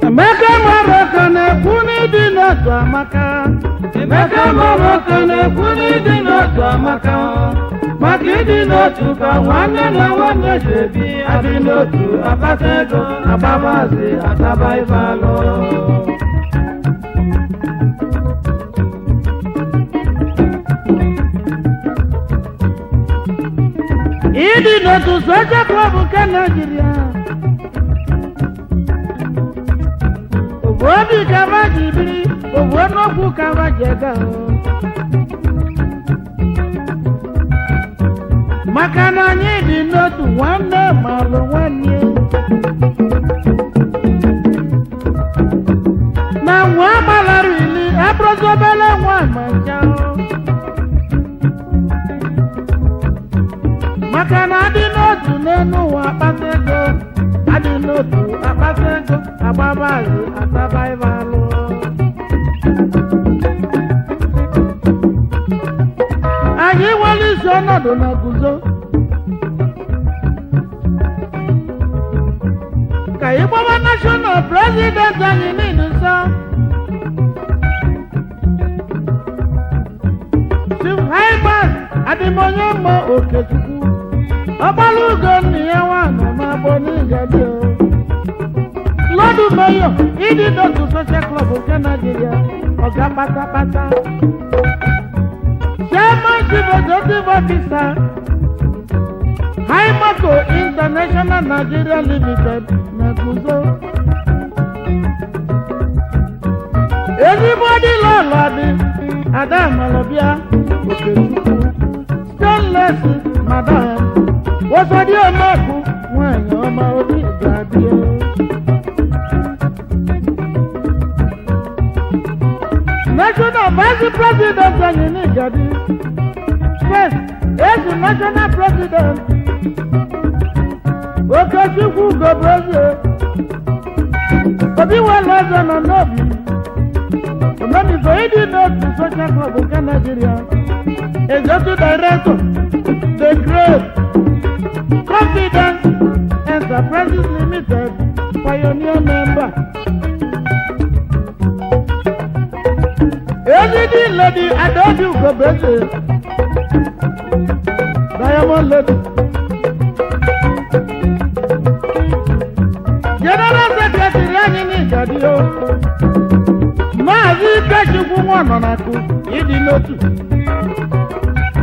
Emeka Morocco na-ekwu n'ịdị n'otu amaka. Emeka Morocco na-ekwu n'ịdị n'otu amaka. Maka ịdị n'otu ka nwanne na nwanne ji ebi, adị n'otu akpata ego, agbabazi ataba ife alụ. Ịdị n'otu Social Club nke Nigeria. Obu obi ka ba ji biri, obu ọnụokwu ka ba ji ega o. Maka na anyị dị n'otu, nwanne malụ nwanne. Na nwa agbalara ili abụrụzi obele nwa ma ncha o. Maka na adị n'otu n'elu ụwa akpata ego, adị n'otu akpata ego, agbaba azụ ataba ibe alụ. Anyị nwere isi ọnọdụ na guzo ka ị gbaba national president anyị niile nsọ, Chief Hyman Adịmonye mma Okechukwu ọgbala ugo nna ya nwanọ na-agbọ n'Igadi o. Lọdụ Mayor ịdị n'otu Social Club nke Nigeria, ọga kpatakpata. Chairman Chief Executive Officer, Hymaco International Nigeria Limited na Guzo. Ezigbo dị lọlọ dị Ada Amalọbịa Okechukwu Stainless Madam Wosodi Omeku nwanyị ọma obi ga-adị o. National Vice President anyị n'Igadi, First Ezi National President Okechukwu Ugobueze Obi wele eze nọ n'obi Omenife ịdị n'otu Social Club nke Nigeria, Executive Director, The Great Confidence Enterprises Limited, Pioneer Member. Ezidi Lady Adaobi Ugobeze, Diamond Lady. General Secretary anyị n'Igadi o. Maazị Ikechukwu Nwanọnakụ ịdị n'otu.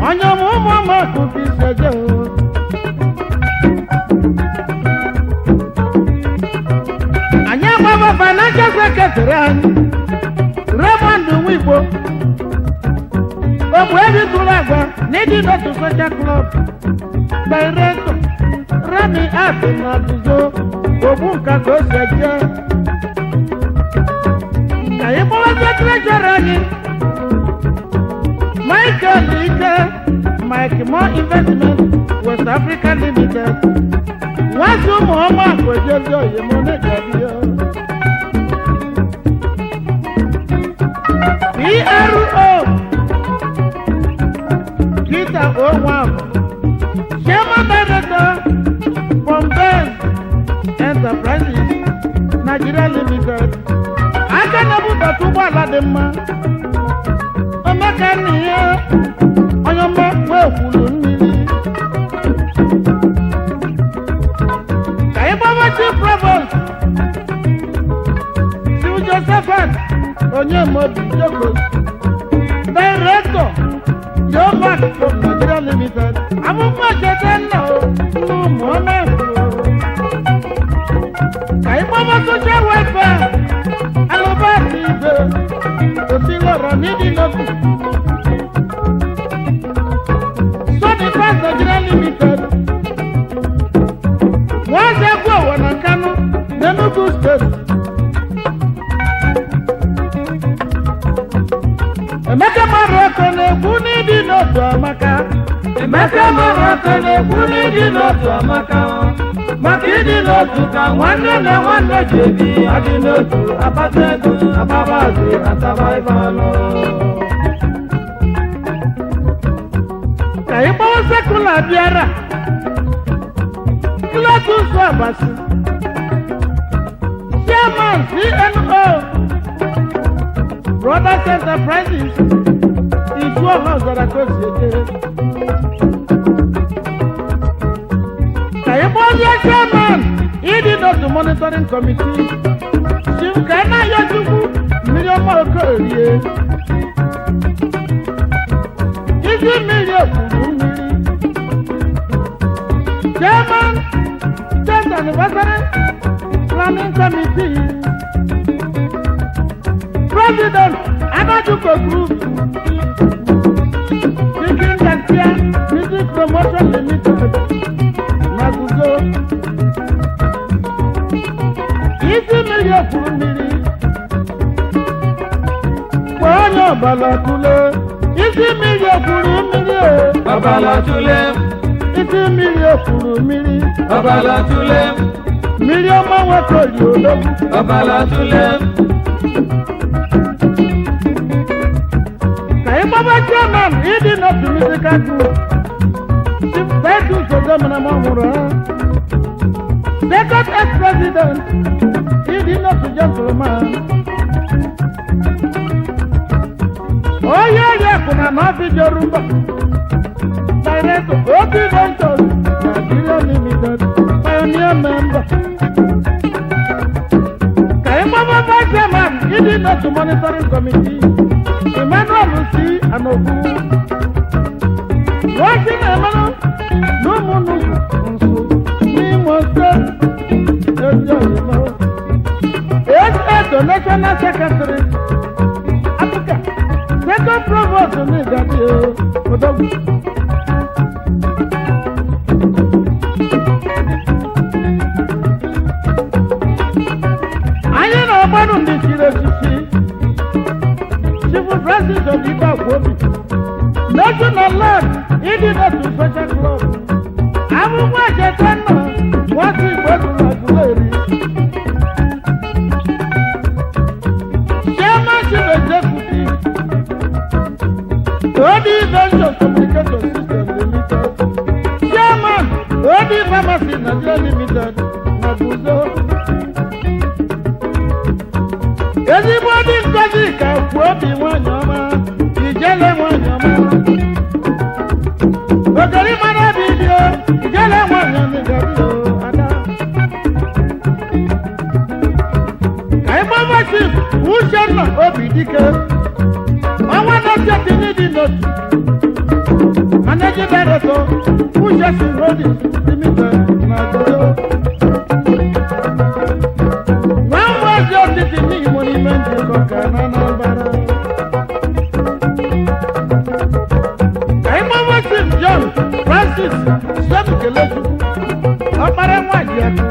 Onye ọma ụmụ ọmakụ ka isi eje o. Anyị agbaba Financial Secretary anyị, Raymond Nwigbo. Ogbu ebi tụrụ agwa n'ịdị n'otu Social Club. Director, Remy Art na Guzo, ogbu nka ka o si eje. Ka anyị kpọwazie treasurer anyị, Michael Ike, Mike More Investment West Africa Limited. Nwazi ụmụ ọma akụ ejezi oyimo n'Igadi o. PRO Peter Onwam, Chairman Director, Bombay Enterprises Nigeria Limited. Aka na-ebubata ụgbọala dị mma. Omeka nna ya, onye ọma wee kwuru mmiri. Ka ị gbawa Chief Provost, Chief Josephat Onyemobi Jokos, Director, Yomac from Nigeria Limited. Amụma cheta nna o, nna ụmụ ọma ekwuru. Ka ị gbawa social welfare, Alụbati Igwe, Osilọrọ n'ịdị n'otu. Sony Trust Nigeria Limited. Nwaze Gwowo na Kano, n'Enugu Steeti. Mara na-ekwu n'ịdị n'otu amaka, maka ịdị n'otu ka nwanne na nwanne ji ebi. Adị n'otu akpata ego, agbaba azụ, ataba ife anụ. Ka ịgbawa secular bịara Cletus Abasi, chairman CNO Brothers Enterprises, Isuoha Ọzara ka o si ejere. Ka ịgbawazie chairman ịdị n'otu monitoring committee, Chief Kanayo Chukwu Mmiri Ọma Okorie, isi mmiri okwuru mmiri, chairman 10th anniversary planning committee, president Adajuko Group, Chicken Gantia Music Promotion Limited Maguzo. Isi mmiri okwuru mmiri, kpọọ onye ọbala tule. Isi mmiri okwuru mmiri o. Ọbala tule. Isi mmiri okwuru mmiri. Ọbala tule. Mmiri ọma nwoke oli odogwu. Ọbala tule. Ka ịgbaba chairman ịdị n'otu musical group, Chief Titus Ozoemena ọhụrụ ha, second ex-president ịdị n'otu gentleman, onye ọrịa akụ na n'ọfịjọrụ mba, director Obi Ventures Nigeria Limited, pioneer member. Ka ịgbaba vice chairman ịdị n'otu monitoring committee, Emmanuel C. Anogu, wọ́n ti na-emenụ n'ụmụnnukwu nso n'Imo Steeti, ezi oyimo Edo national secretary, Africa second provost n'Igadi Odogwu. Anyị na-agbanụ ndị chiri echichi. Chief Francis Obiba Agwobi, National Lord ịdị n'otu Social Club, Amụma Echeta nna nwata Igbo zụrụ azụleri, Chairman Chief Executive, OD Ventures Communication System Limited, Chairman, OD Pharmacy Nigeria Limited na Guzo. Ezigbo dị ngozi ka kwuo obi nwanyị ọma, ijele nwanyị ọma, ogori mara obi dị o, ijele nwanyị ọma ịgabi o ada. Ka ịgbaba Chief Uchenna Obi Dike, ọnwa na-echeti n'ịdị n'otu, managing director, Uchesi Holdings Limited na Guzo. Nwa mmazi otiti n'Igbo n'ime njikọ ka na Anambra. Ka ịgbaba Chief John Francis Sebukelechukwu, ọkpara nwaji aka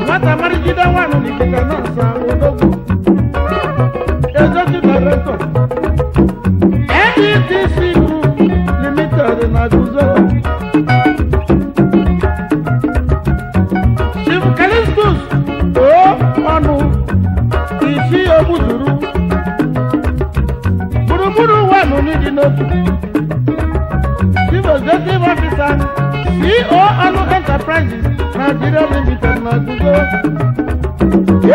nwata marigide nwanụ n'ikike na nsa odogwu, executive director, NETC Group Limited na Guzo. Chief Calistus O Ọnụ, isi ogbuzuru gburugburu ụwa nụ n'ịdị n'otu, Chief Executive Officer, CO Ọnụ Enterprises Nigeria Limited na Guzo.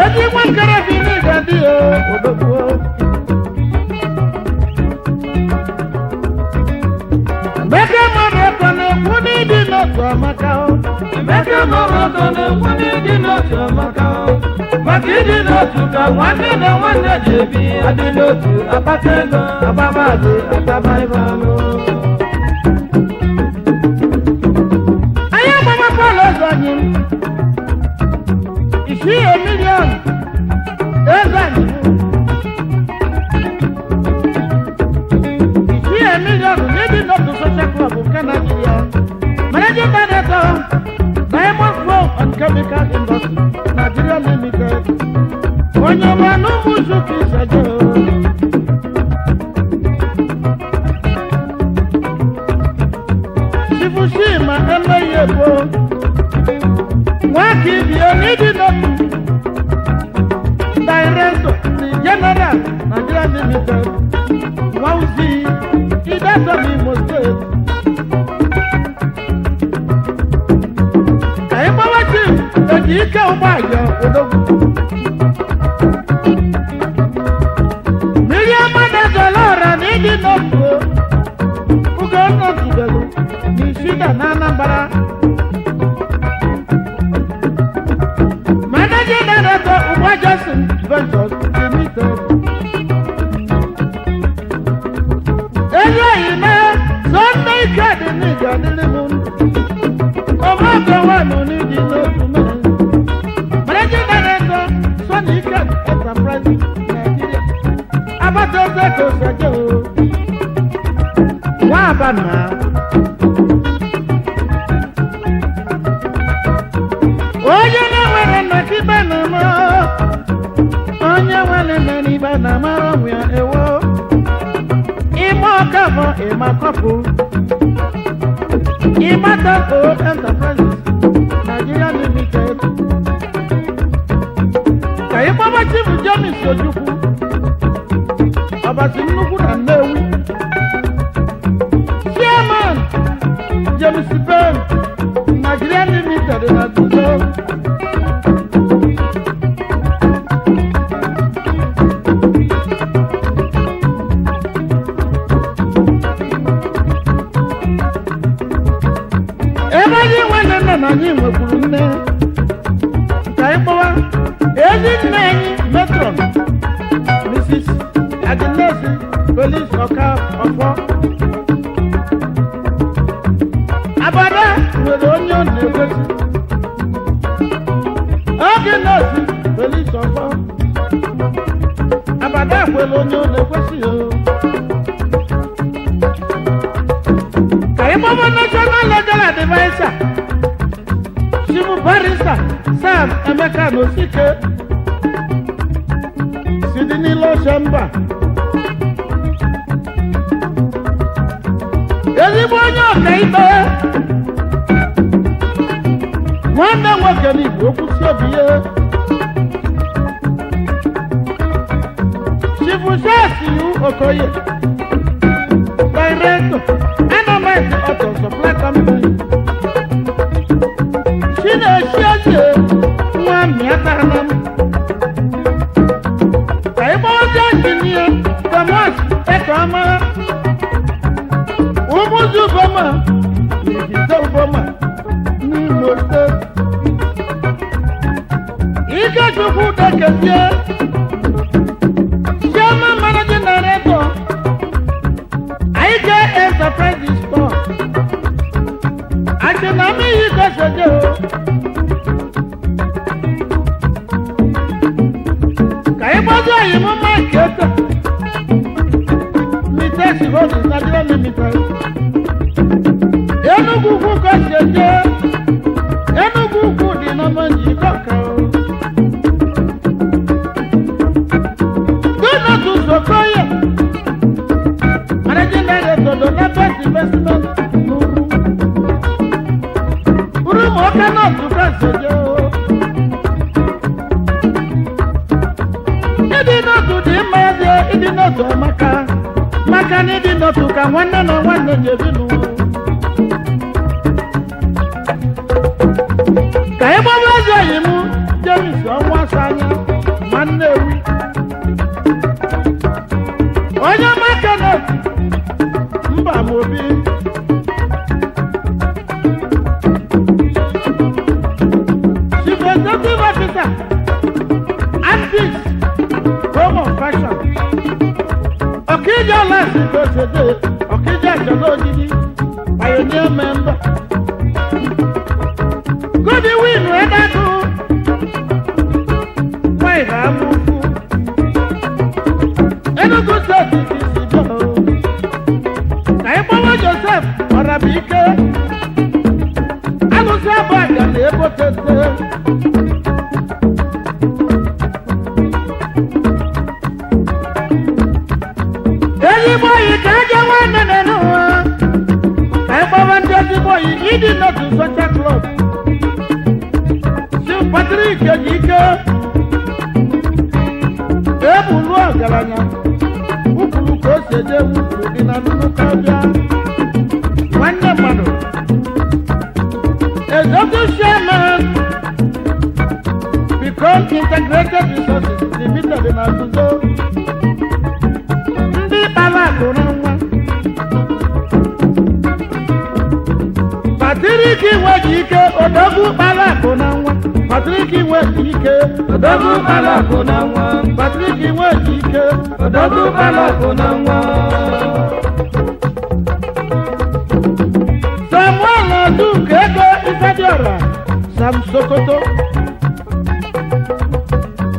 Ezi nwa nkere bi n'ịga dị o odogwu. Emeka mmadụ ọkọ na-ekwu n'ịdị n'otu amaka o. Emeka mara ọtọ na-ekwu n'ịdị n'otu amaka, maka ịdị n'otu ka nwanne na nwanne ji ebi. Adị n'otu akpata ego, agbaba azụ, ataba ibe anụ. Anyị agbama Pọl eze anyị, isi emilion eze anyị, isi emilion n'ịdị n'otu Social Club nke Nigeria, managing director, Diamond Flow and Chemical Industry Nigeria Limited, onye ọma n'ụmụ Chuka Isaje. na-ekwu nwaka ibie n'ịdị n'otu Director the General Nigeria Limited, Nwauzi, Idatọ n'Imo Steeti. Ka ịgbawa chief eji ike ụgbọala odogwu. Mmiri ọma na-ezolo ọra na ịdị n'otu Ugonna tubelu n'Ishida na Anambra. Managing Director Ugba Johnson Ventures Limited. Eléyìí náà Sunday Kẹ́ẹ̀dì ní ìjà nílé mu. Ọmọ ọ̀gá wà nù nídìí lóṣù mẹ́rin. Managing Director Sunday Kẹ́ẹ̀dì Enterprise Nigeria. Abátọ́sẹ̀ kò sẹ́jọ́ o. Wọ́n àbá nà á. Onye na-enwere nna ka ibe na-ama, onye nwere nna na ibe na-amara onwe ya ewo. Ime ọkafọ ịma kọpụ. Ịmata O Enterprises Nigeria Limited. Ka ịgbaba Chief James Ojukwu, Ọbasi Nnukwu na Nnewi. Chairman James Ben Nigeria Limited na Guzo. Ebe anyị nwanne nna na anyị nwekwuru nne ka anyị kpọwa ezi nne anyị Matron Mrs. Agnes Felix Ọka Ọfọ. Abada nwere onye ọ na-egosi Agnes Felix Ọfọ. Abada nwere onye ọ na-ekwesị o. Ka anyị kpọwa National Legal Adviser Chief Barrister Sam Emeka Nosike sidi n'ile ọcha mba, ezigbo onye ọkaikpe, nwanne nwoke n'Igbo okwu si obi ya. Chief Sesiu Okoye, Director Anamite Auto Supply Company. Chinechi eze nwa mịatara m. Ka ịgbawazi injinia Thomas Ekoma Ụmụzi Uboma n'Ihite Uboma n'Imo Steeti. Ikechukwu Dekezie, Chairman Managing Director IK Enterprises Store. Àti nàmí yìí kẹsẹ̀ jẹ́ o. Kàyí bọ́jú yìí mú máìkì ẹ̀tẹ̀. Mitẹ́sì Holdings Nigeria Limited. Enugu ukwu kẹsẹ̀ jẹ́. Enugu ukwu dị na Manji kọ̀ọ̀kan o. Donald Sokoye, Managing Director, Donatest Investment Nuru. Urumu ọka náà tún kẹsẹ̀ jẹ́ o. Ịdị n'otu dị mma eze, ịdị n'otu amaka. Maka na ịdị n'otu ka nwanne na nwanne ji ebi n'ụwa. Ka ị gbaba eze enyi m, James ọnwa asa anya, nwanne ewi. Onye ọma Kenneth Mba Mobi. Chief Executive Officer, Antiques, Home of Fashion. Ọ̀kíjà lásìkò ṣèdè, Ọ̀kíjà ìṣẹ̀lẹ̀ òjijì, Pioneer Member. Goodwin Ẹ̀dàkú, wọ́n ìhà mú fún. Enugu State ti sì bọ̀. Kàyípọ́wọ́ Joseph Ọ̀ràbíké, alụsị abụ àjà na ebo tete. Ezigbo oyi ka aja nwanne na n'ụwa. Ka ịkpọba ndị ezigbo oyi. oyi ịdị n'otu Social Club. Chief Patrick Ejike ebulu ọgaranya ukwuru ka o si eje wufuru dị na nnukwu abịa nwanne mmadụ. Executive Chairman, Become Integrated Resources Limited na Guzo. Ndị kpara akụ na nwa Patrick Nwejike odogwu kpara akụ na nwa. Patrick Nwejike Odogwu kpara akụ na nwa. Patrick Nwejike Odogwu kpara akụ na nwa. Samuel Aduke Ego Ifediora Sam Sokoto,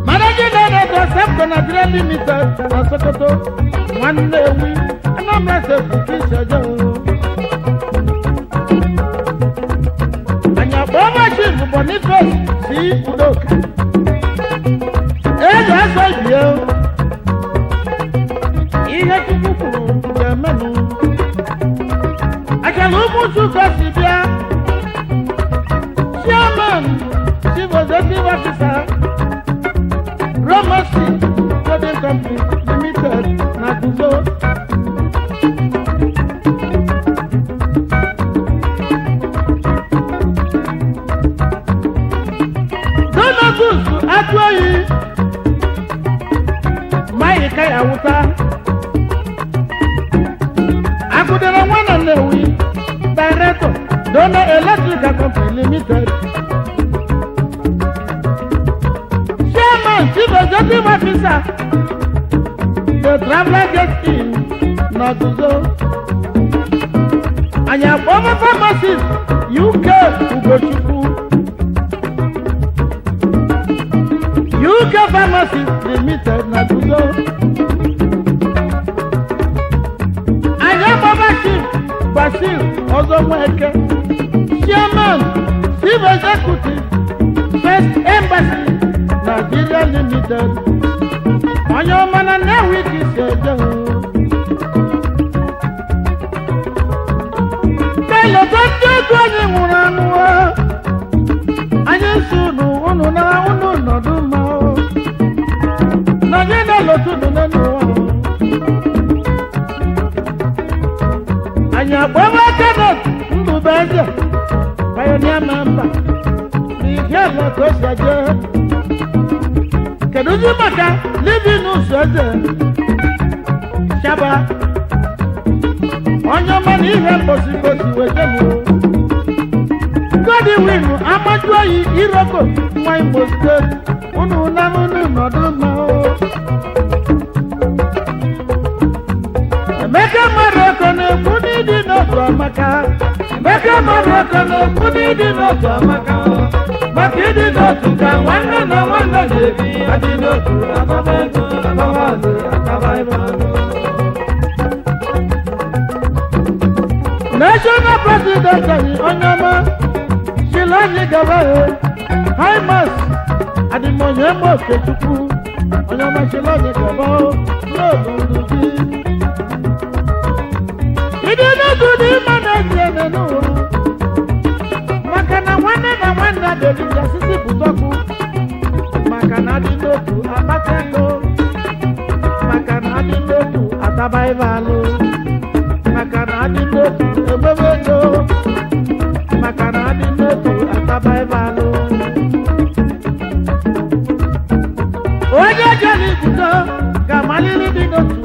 Managing Director, Samco Nigeria Limited na Sokoto. Nwanne Ewi, Anambra State Kisejo. Anyakpọma Chief Boniface C. Udoka Eze asọ ibie ihe Chukwu kwuru ga-emenụ. Akara ụmụ Chukwu si bịa. Chairman, Chief Executive Officer, Romasi Trading Company Limited na Guzo. Donatus Atụoyi Mayi Kaya Wuta Akụdere nwanne Nnewi, Director, Dona Electrical Company Limited. Chairman, Chief Executive Officer, The Traveler Guest Inn na Guzo. Anyị akpọma Pharmacist UK Ugochukwu, UK Pharmacist Limited na Guzo. Anyị akpọma Chief Basil Ọzọnweke, Chairman, Chief Executive, First Embassy Nigeria Limited. Onye ọma na Nnewi ka isi eje o. Keleta ndị otu anyị nwụrụ anwụ o. Anyị si unu unu na unu nọdụ mma o. Na anyị na-elota unu n'ụwa o. Anyị akpọba Kenneth Ndụbụeze, Pioneer Member, n'ihe ala ka o si eje. Kedụzi maka Livinus Eze Chaba, onye ọma na ihe mposi kosi wete m o. Godwin Amajuoyi Iroko, nwa Imo Steeti, unu na unu nọdụ mma o. Emeka Maroko na-ekwu n'ịdị n'otu amaka. Emeka Maroko na-ekwu n'ịdị n'otu amaka. Maka ịdị n'otu ka nwanne na nwanne na-ebi. Adị n'otu akpata ego, akpaba azụ, akpaba ịba anụ. National President anyị, onye ọma Shilani Gabahe Himas Adịmonye Okechukwu, onye ọma Shilani Gabahe n'olulu gị. Ịdị n'otu dị mma na-ezi ene n'ụwa maka na nwanne na nwanne adịghị asịsị pụtọkụ, maka na adị n'otu akpata ego, maka na adị n'otu ataba ibe alụ, maka na adị n'otu egbebe ego, maka na adị n'otu ataba ibe alụ. Onye jere iguzo ga-amaliri dị n'otu,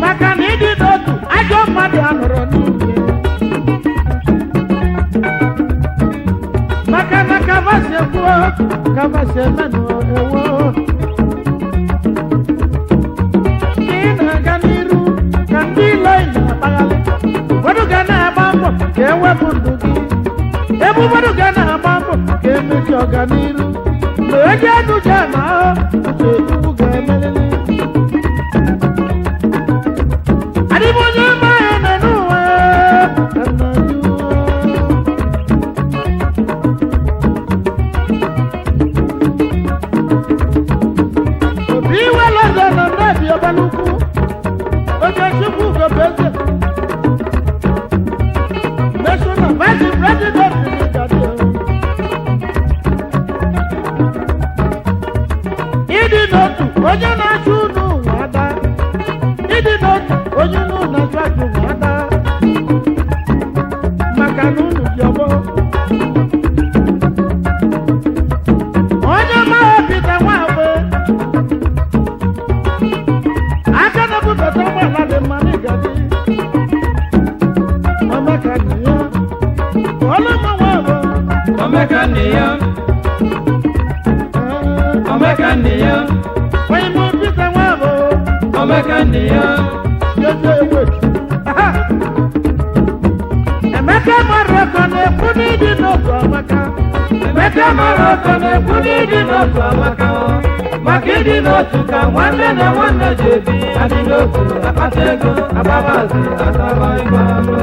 maka na ịdị n'otu ajọ mmadụ anọrọ n'ime, maka na kavasi ekwuo kavasi emenụ ewo. Ka ị na-aga n'iru ka ndị ilo ị na-akpaghalị. Ụfọdụ ga na-agba mbọ ka ewepụ ndụ gị, ebe ụfọdụ ga na-agba mbọ ka emechi ọganiru na onye nuje na uche Chukwu ga-emerịrị. Adịm onye ma ya nọ n'ụwa ka nna jụọ. Obi iwere eze na nnabi ọbalukwu oge Chukwu gobe eze. Onye unu na-azụ azụ nwata maka na unu ji ọgbọ. Onye maha Pita Nwagbe aka na-ebubata ụgbọala dị mma n'ịgaji Omeka nne ya ọlụmụ Nwagbe. Omeka nne ya, Omeka nne ya, Onye mụ Pita Nwagbe. Omeka nne ya, Jeje ewetu. Emeka mara ọkọ na-ekwu n'ịdị n'otu amaka. Emeka mara ọkọ na-ekwu n'ịdị n'otu amaka o. Maka ịdị n'otu ka nwanne na nwanne ji ebi, adị n'otu akpata ego, agbaba azụ, ataba ịgba ọnụ.